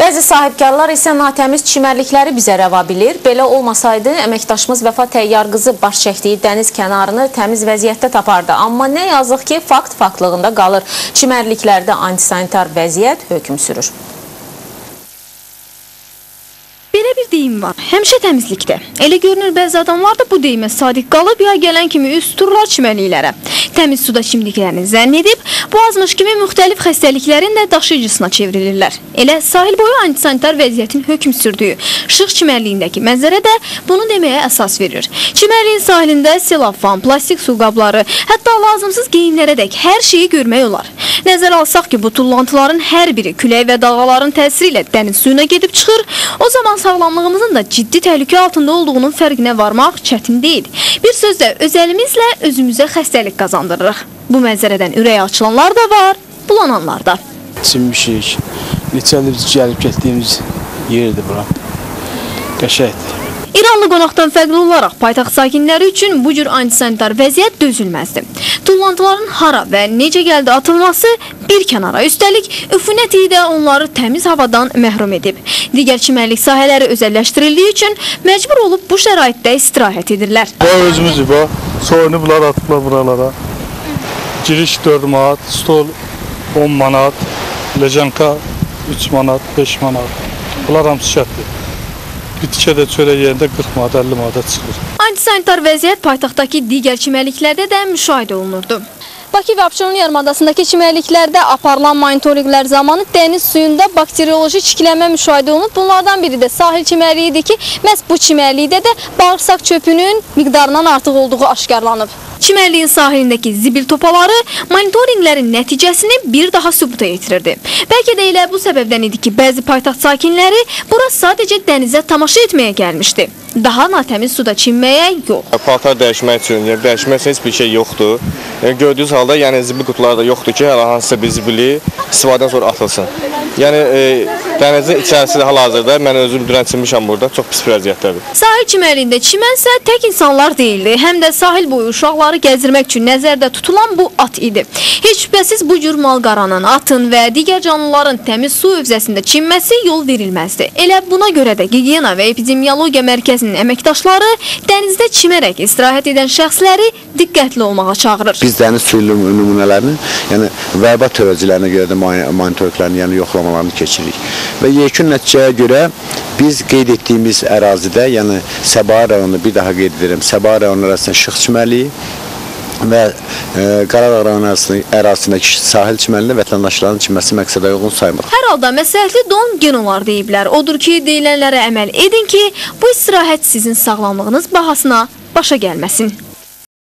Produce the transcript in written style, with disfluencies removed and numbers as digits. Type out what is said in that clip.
Bəzi sahibkarlar isə natəmiz çimərlikləri bizə rəva bilir. Belə olmasaydı, əməkdaşımız Vəfa Təyyarqızı baş çəkdiyi dəniz kənarını təmiz vəziyyətdə tapardı. Amma nə yazıq ki, fakt faktlığında qalır. Çimərliklərdə antisanitar vəziyyət hökm sürür. Belə bir deyim var, həmişə təmizlikdə. Elə görünür, bəzi adamlar da bu deyimə sadiq qalıb, yay gələn kimi üz tuturlar çimərliklərə. Təmiz suda çimdiklərini zənn edib, bu azmış kimi müxtəlif xəstəliklərin də daşıyıcısına çevrilirlər. Elə sahil boyu antisanitar vəziyyətin hökm sürdüyü Şıx çimərliyindəki mənzərə də bunu deməyə əsas verir. Çimərliyin sahilində selofan, plastik su qabları, hətta lazımsız geyimlərə dək hər şeyi görmək olar. Nəzərə alsaq ki, bu tullantıların hər biri külək və dalğaların təsiri ilə dəniz suyuna gedib çıxır, o zaman sağlamlığımızın da ciddi təhlükə altında olduğunun fərqinə varmaq çətin deyil. Bir sözlə, öz əlimizlə özümüzə xəstəlik qazandırırıq. Bu mənzərədən ürəyi açılanlar da var, bulananlar da. Çimmişik, neçə ildir gəlib getdiyimiz yerdir bura. Qəşəngdir. İranlı qonaqdan fərqli olaraq paytaxt sakinləri üçün bu cür antisanitar vəziyyət dözülməzdi. Tullantıların hara və necə gəldi atılması bir kənara, üstəlik üfunət iyi də onları təmiz havadan məhrum edib. Digər çimərlik sahələri özəlləşdirildiyi üçün məcbur olub bu şəraitdə istirahət edirlər. Bu özümüzdür, bu. Soyunu bunlar atıblar buralara. Giriş 4 manat, stol 10 manat, lejanka 3 manat, 5 manat. Bunlar hamısı şərtdir. Bir tikə də çörək yerində 40 manat, 50 manata çıxır. Antisanitar vəziyyət paytaxtdakı digər çimərliklərdə də müşahidə olunurdu. Bakı və Abşeron yarımadasındakı çimərliklərdə aparılan monitorinqlər zamanı dəniz suyunda bakterioloji çiklənmə müşahidə olunub. Bunlardan biri də sahil çimərliyi idi ki, məhz bu çimərlikdə də bağırsaq çöpünün miqdarından artıq olduğu aşkarlanıb. Çimərliyin sahilindəki zibil topaları monitorinqlərin nəticəsini bir daha sübuta yetirirdi. Bəlkə də elə bu səbəbdən idi ki, bəzi paytaxt sakinləri bura sadəcə dənizə tamaşa etməyə gəlmişdi. Daha natəmiz suda çimməyə yox. Paltar dəyişmək üçün, yəni dəyişmək üçün heç bir şey yoxdur. Yəni gördüyünüz halda, yəni zibil qutuları da yoxdur ki, hələ hansısa bir zibili istifadədən sonra atılsın. Yəni dənizin içərisi də hal-hazırda, mən özüm dünən çimmişəm burada, çox pis bir vəziyyətdədir. Sahil çimərliyində çimənsə tək insanlar deyildi, həm də sahil boyu uşaqları gəzdirmək üçün nəzərdə tutulan bu at idi. Heç şübhəsiz bu cür malqaranın, atın və digər canlıların təmiz su hövzəsində çimməsi yol verilməzdi. Elə buna görə də Gigiyena və Epidemiologiya Mərkəzinin əməkdaşları dənizdə çimərək istirahət edən şəxsləri diqqətli olmağa çağırır. Biz dəniz suyu nümunələrini, yəni vəba törədicilərinə görə də monitorinqlərini, yəni yoxlamalarını keçiririk. Və yekun nəticəyə görə biz qeyd etdiyimiz ərazidə, yəni Səbail rayonunda, bir daha qeyd edirəm, Səbail rayonu ərazisində Şıx çimərliyi və Qaradağ rayonu ərazisindəki sahil çimərliyində vətəndaşların çimməsi məqsədə uyğun saymırıq. Hər halda məsləhətli don genolar deyiblər. Odur ki, deyilənlərə əməl edin ki, bu istirahət sizin sağlamlığınız bahasına başa gəlməsin.